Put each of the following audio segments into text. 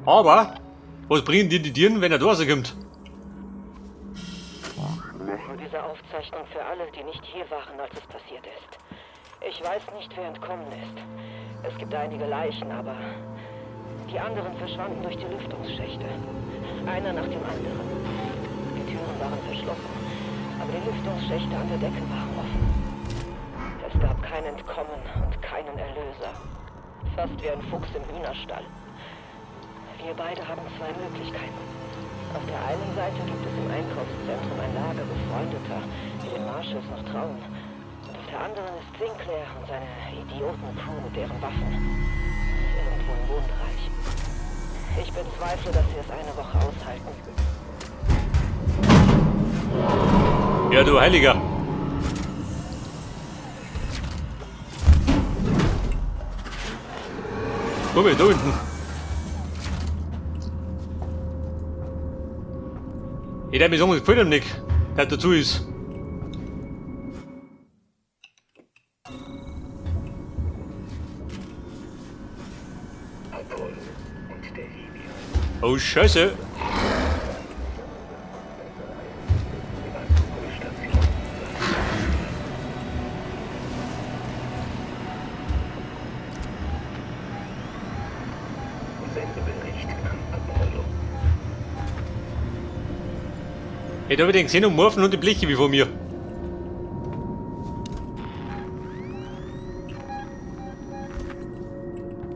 Aber, was bringen dir die Tieren, wenn er da rauskommt? Mache diese Aufzeichnung für alle, die nicht hier waren, als es passiert ist. Ich weiß nicht, wer entkommen ist. Es gibt einige Leichen, aber die anderen verschwanden durch die Lüftungsschächte. Einer nach dem anderen. Die Türen waren verschlossen, aber die Lüftungsschächte an der Decke waren offen. Es gab kein Entkommen und keinen Erlöser. Fast wie ein Fuchs im Hühnerstall. Wir beide haben zwei Möglichkeiten. Auf der einen Seite gibt es im Einkaufszentrum ein Lager Befreundeter, die den Marshalls noch trauen. Und auf der anderen ist Sinclair und seine Idioten-Crew mit deren Waffen. Irgendwo im Wohnbereich. Ich bezweifle, dass sie es eine Woche aushalten. Ja, du Heiliger. Guck mal, da unten. Ich darf mir sagen, es gefällt ihm nicht, dass dazu ist. Apollo und der Helios. Oh, Scheiße. Station. Sendebericht an Apollo. Hey, da hab ich den gesehen und Morphen und die Bleche wie vor mir.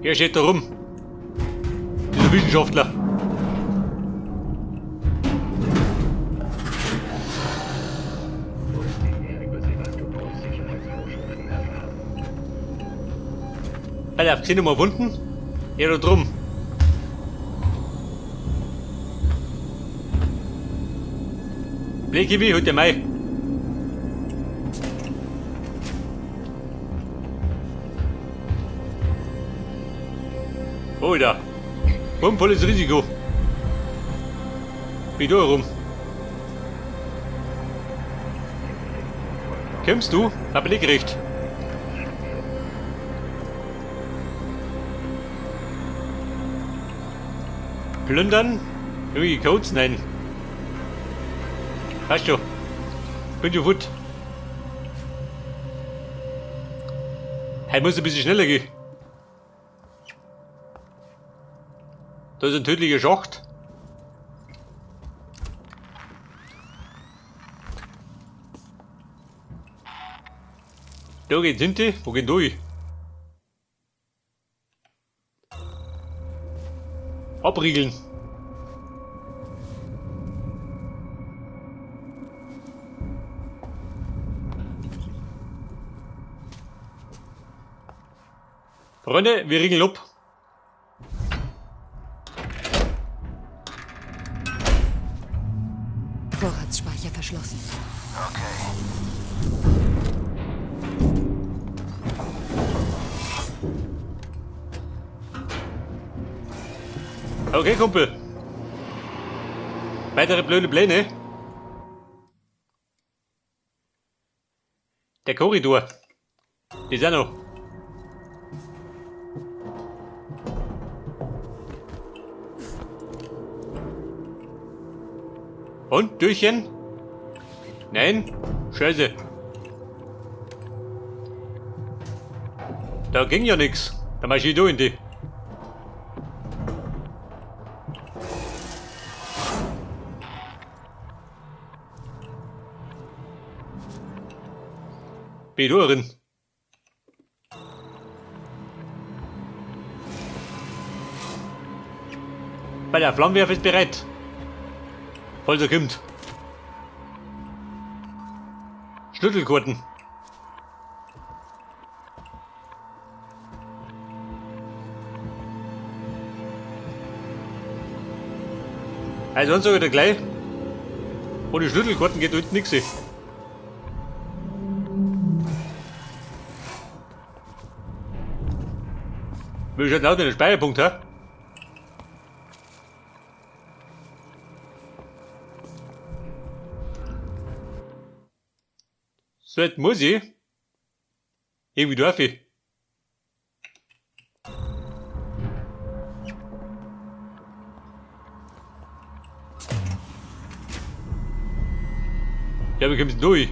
Er steht da rum. Dieser Wissenschaftler. Wollen Sie mehr über Sevastopols Sicherheitsvorschriften erfahren? Alter, auf gesehen und Wunden? Er da drum. Bleche wie, heute Mai. Oh, da. Rum, volles Risiko. Wie da rum. Kommst du? Hab ich nicht gekriegt. Plündern? Irgendwie Codes? Nein. Passt schon. Bin schon fort. Hey, muss ein bisschen schneller gehen. Da ist ein tödlicher Schacht. Da geht's hinten. Wo geht durch? Abriegeln. Freunde, wir riegeln ab. Vorratsspeicher verschlossen. Okay. Okay, Kumpel. Weitere blöde Pläne. Der Korridor. Die ist auch noch. Und? Türchen? Nein? Scheiße. Da ging ja nix. Da mach ich da in die. Bin ich da drin? Bei der Flammenwerfer ist bereit. Falls er kommt. Schlüsselkarten. Also dann sag ich dir gleich, ohne Schlüsselkarten geht unten nix. Wie schaut denn aus mit dem Speicherpunkt, hä? So, jetzt muss ich. Irgendwie darf ich. Ja, wir kommen durch.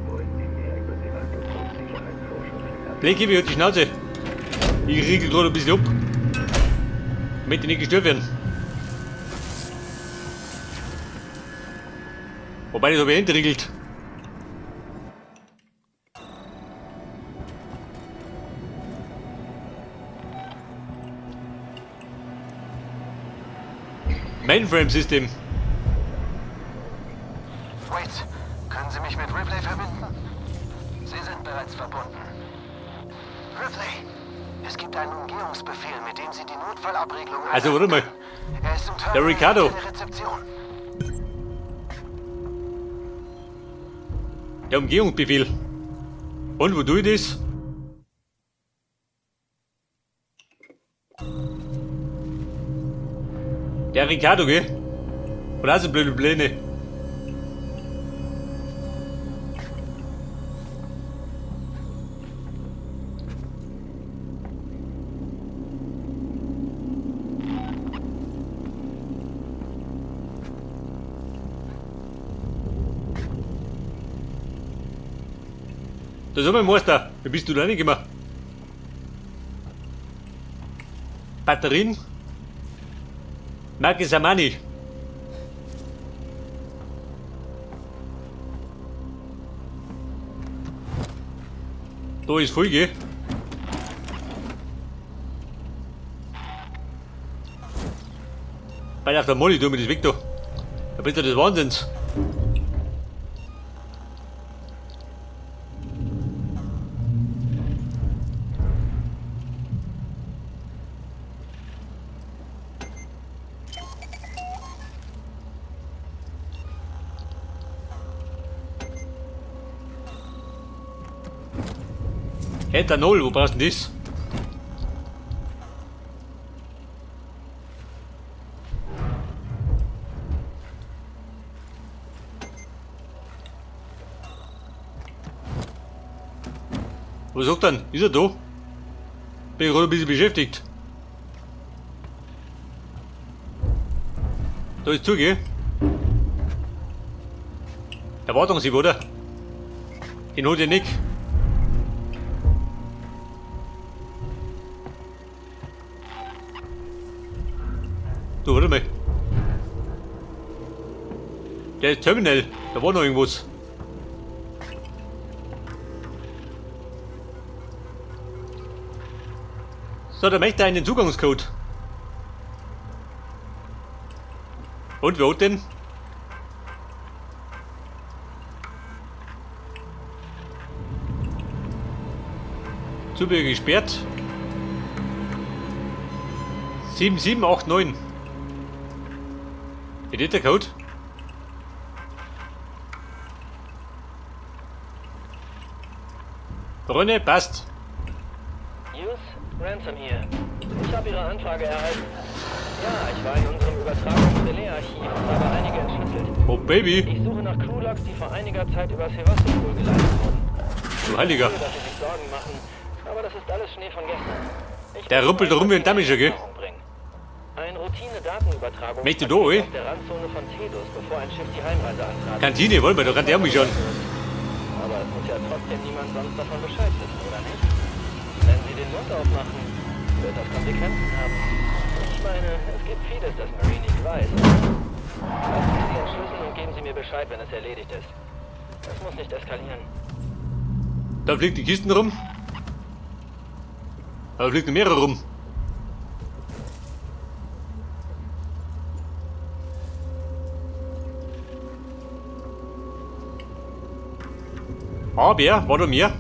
Wollen Sie mehr über Sevastopols Sicherheitsvorschriften erfahren? Blackie, wie hat die Schnauze? Ich riegel gerade ein bisschen ab. Damit die nicht gestört werden. Wobei, das habe ich entriegelt. Mainframe-System. Wait, können Sie mich mit Ripley verbinden? Sie sind bereits verbunden. Ripley, es gibt einen Umgehungsbefehl, mit dem Sie die Notfallabriegelung Also, warte mal. Er ist im Der Terminal Ricardo. hinter der Rezeption. Der Umgehungsbefehl. Und wo tue ich das? Der Ricardo, gell? Und auch so blöde Pläne. Da ist mein Meister. Wie bist du da reingekommen? Batterien? Marke Samani. Da ist voll, gell? Bei auf der Molly, tu mir das weg da. Da bist du des Wahnsinns. Ethanol, wo brauchst du denn das? Was sagt er denn? Ist er da? Bin ich gerade ein bisschen beschäftigt. Da ist zu, gell? Der Wartungssieb, oder? Den holt ihr nicht. Du, warte mal. Der ist Terminal. Da war noch irgendwas. So, da möchte er einen Zugangscode. Und wer hat den? Zubehör gesperrt. 7789. Ist das der Code? Freunde, passt. Hughes, Ransom hier. Ich habe Ihre Anfrage erhalten. Ja, ich war in unserem Übertragungsrelais-Archiv und habe einige entschlüsselt. Oh Baby. Ich suche nach Crewlogs, die vor einiger Zeit über Sevastopol geleitet wurden. Du Heiliger. Ich verstehe, dass Sie sich Sorgen machen, aber das ist alles Schnee von gestern. Ich Der ruppelt rum wie ein Damischer, gell? Ein Routine-Datenübertragung Möchte du, ey? auf der Randzone von Tedus, bevor ein Schiff die Heimreise antrat. Kantine, wollen wir, da kann der mich schon. Aber es muss ja trotzdem niemand sonst davon Bescheid wissen, oder nicht? Wenn Sie den Mund aufmachen, wird das Konsequenzen haben. Ich meine, es gibt vieles, das Marie nicht weiß. Lassen Sie sie entschlüsseln und geben Sie mir Bescheid, wenn es erledigt ist. Das muss nicht eskalieren. Da fliegt die Kisten rum. Da fliegt noch mehrere rum. Aber, war da mehr?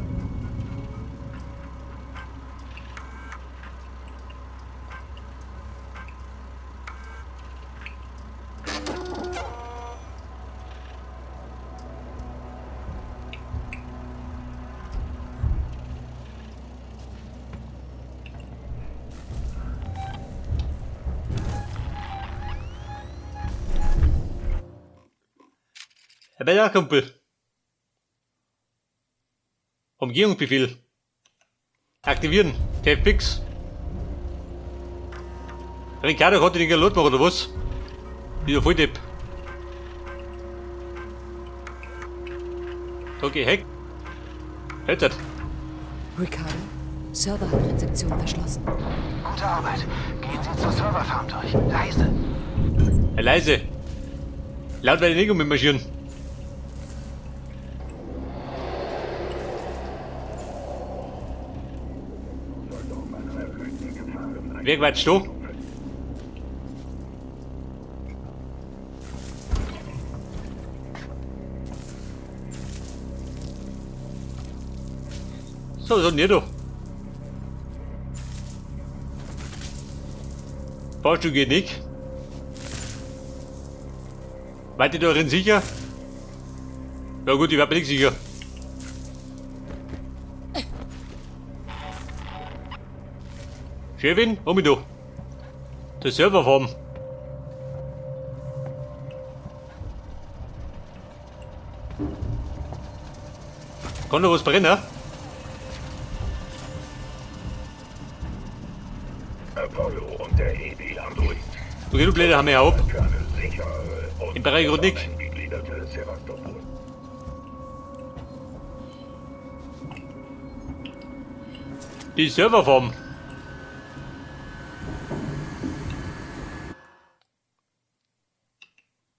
Herr Kumpel. Umgehungsbefehl. Aktivieren. Der fix. Ricardo konnte den Galot machen, oder was? Wieder voll Depp. Okay, Heck. Jetzt. Ricardo, Serverrezeption verschlossen. Gute Arbeit. Gehen Sie zur Serverfarm durch. Leise. Ja, leise. Laut werde ich nicht mitmarschieren. Wer quatscht da? So, was hat denn ihr da? Fahrstuhl geht nicht. Wart ihr da drin sicher? Ja gut, ich war mir nicht sicher. Chefin, hol mich da. Der Serverfarm. Kann da was brennen? Apollo und der EB Android. Okay, du Blätter haben wir ja ab. Für eine sichere und Im Bereich gerade nicht. eingegliederte Sevastopol. Die Serverfarm.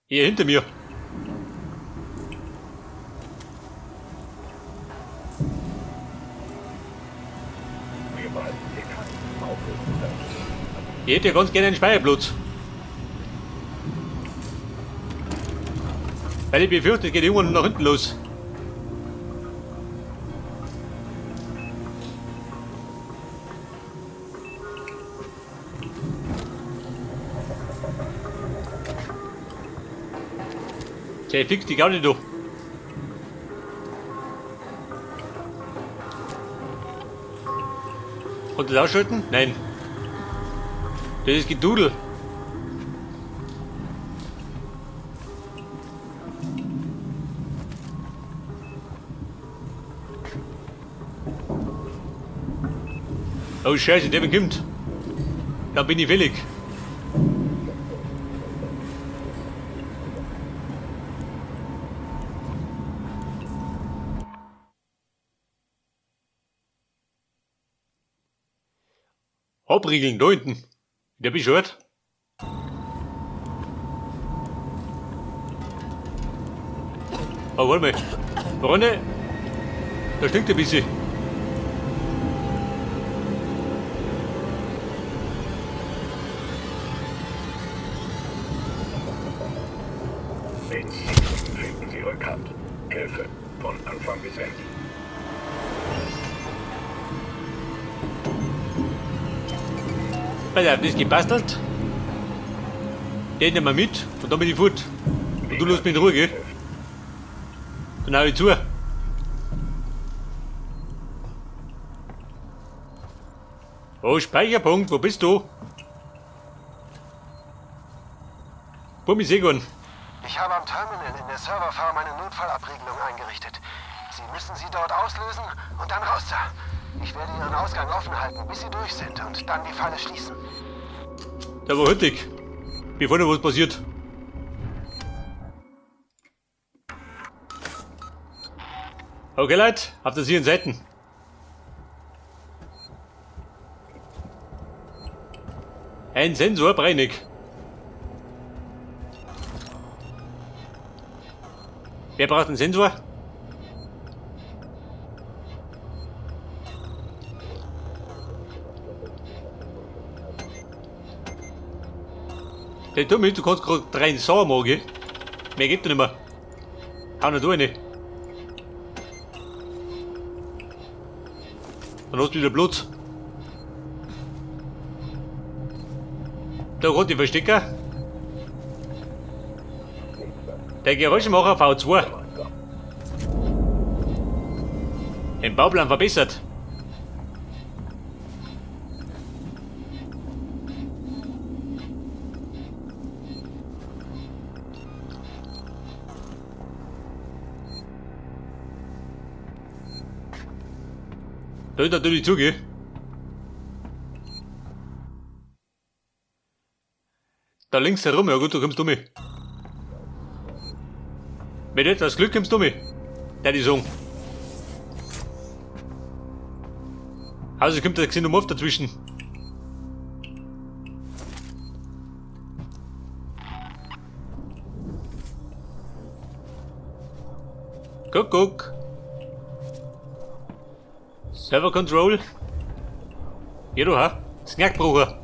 Hier hinter mir. Wir behalten Details im Auge. Ich hätte ja ganz gerne einen Speicherplatz. Weil ich befürchte, es geht irgendwann nach hinten los. Tja, fix die gar nicht da. Und das ausschalten? Nein. Das ist Gedudel. Oh Scheiße, der bekommt. Da bin ich willig. Abriegeln, da hinten. Der bescheuert. Oh, warte mal. Freunde, da stinkt ein bisschen. In Sekunden finden Sie Rückhand. Hilfe. Von Anfang bis Ende. Pass auf, das gebastelt. Den nehmen wir mit und dann bin ich fort. Und du lässt mich in Ruhe, gell? Dann hau ich zu. Oh, Speicherpunkt, wo bist du? Bummi Segun. Ich habe am Terminal in der Serverfarm eine Notfallabriegelung eingerichtet. Sie müssen sie dort auslösen und dann raus da. Ich werde Ihren Ausgang offen halten, bis Sie durch sind und dann die Falle schließen. Da war hüttig. Bevor noch was passiert. Okay, Leute, auf der sicheren Seiten. Ein Sensor breinig. Wer braucht einen Sensor? Der Tommy, du kannst gerade 3 Sauer machen, gell? Mehr geht da nicht mehr. Hau noch du eine. Dann hast du wieder Blut. Da gerade die Verstecker. Der Geräuschemacher V2. Den Bauplan verbessert. Da ist natürlich zu, gell? Da links herum, ja gut, da kommst du mit. Mit etwas Glück kommst du mit. Der die sagen. Also kommt der Xenomorph dazwischen. Guck, guck. Server Control. Ja, du, ha? Snackbrucher.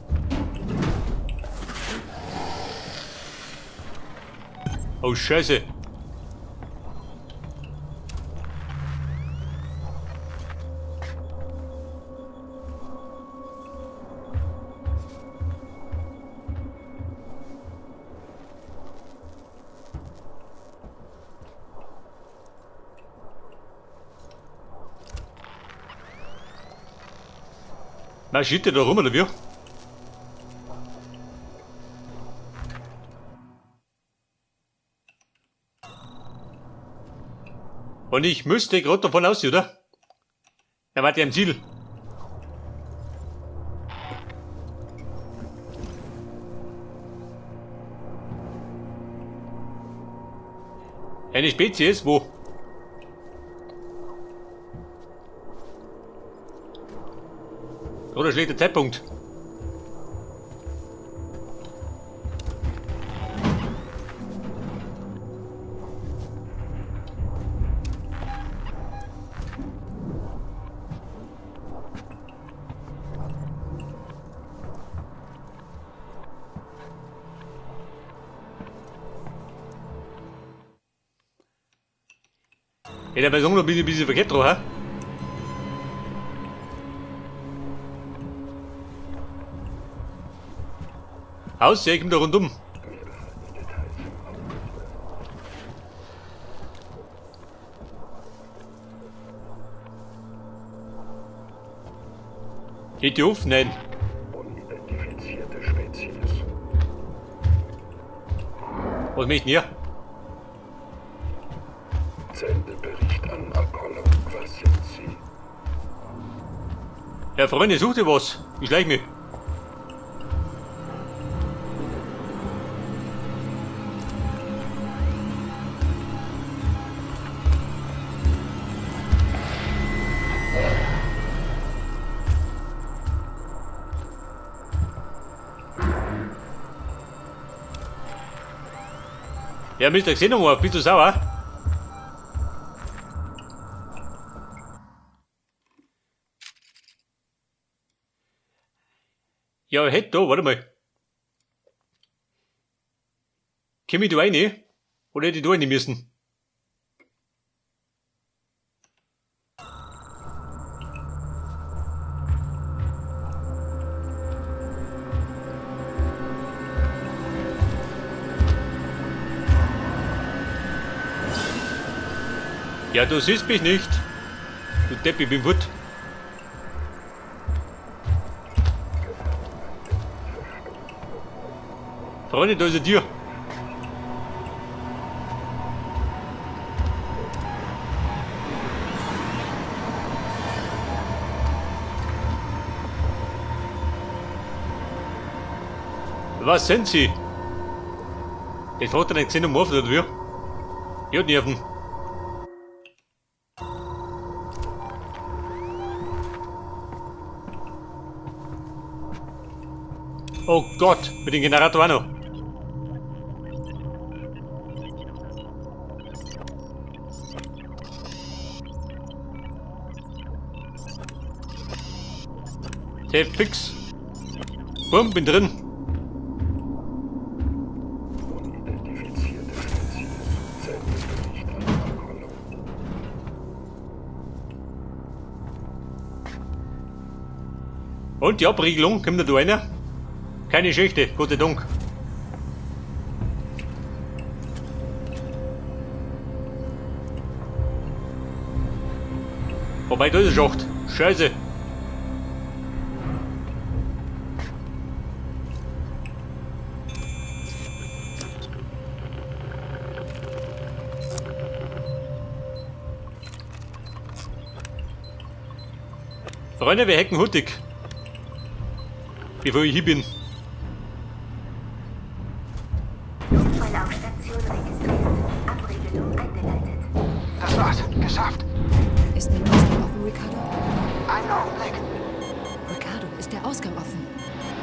Oh, Scheiße. Marschiert der da rum, oder wie? Und ich müsste gerade davon aussehen, oder? Er war ja im Ziel. Eine Spezies? Wo? Oder schlechter Zeitpunkt. Ja, der Person noch ein bisschen verkehrt drauf, hä? Aus, ja, ich komm da rundum. Geht die auf? Nein. Unidentifizierte Spezies. Was möchten ihr? Sendebericht an Apollo. Was sind Sie? Ja, Freunde, sucht ihr was? Ich schleich mich. Ja, Mister Xenomorph, bist du sauer? Ja, hätt da, warte mal. Komm ich da rein? Oder hätte ich da rein müssen? Ja, du siehst mich nicht. Du Depp, ich bin fort. Freunde, da ist eine Tür. Was sind Sie? Ich fragt den Xenomorph oder wie? Ja, Nerven. Oh Gott, mit dem Generator auch noch. Tape fix. Bumm, bin drin. Unidentifizierte Spezies. Sendebericht an Apollo. Und die Abriegelung, kommt da einer? Keine Schächte, Gott sei Dank. Wobei, da ist ein Schacht. Scheiße. Freunde, wir hacken huttig. Bevor ich hier bin. Notfall auf Station registriert. Abriegelung eingeleitet. Das war's. Geschafft. Ist der Ausgang offen, Ricardo? Einen Augenblick. Ricardo, ist der Ausgang offen?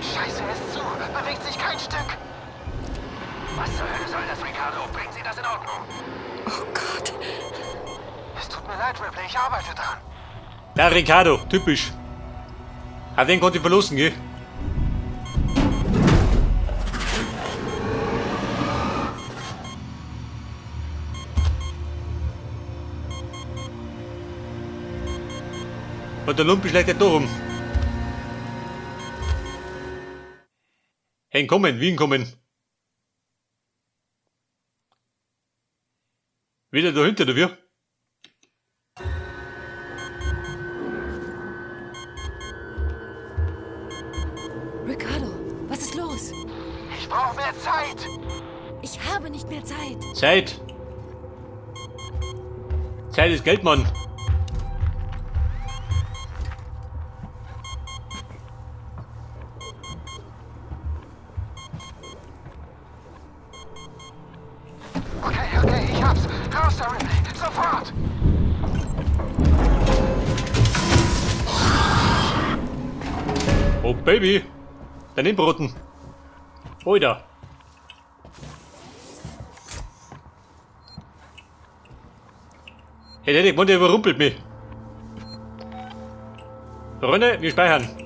Scheiße, er ist zu. Bewegt sich kein Stück. Was zur Hölle soll das, Ricardo? Bringen Sie das in Ordnung. Oh Gott. Es tut mir leid, Ripley. Ich arbeite dran. Der Ricardo, typisch. Auf den konnte ich verlassen, gell? Und der Lumpi schlägt nicht da rum. Hinkommen, wie hinkommen? Wieder dahinter, oder wie? Ricardo, was ist los? Ich brauche mehr Zeit. Ich habe nicht mehr Zeit. Zeit. Zeit ist Geld, Mann. Okay, okay, ich hab's. Raus da, Ripley. Sofort. Oh, Baby. Dein Broten. Oida. Hey, der Mann, der überrumpelt mich. Freunde, wir speichern.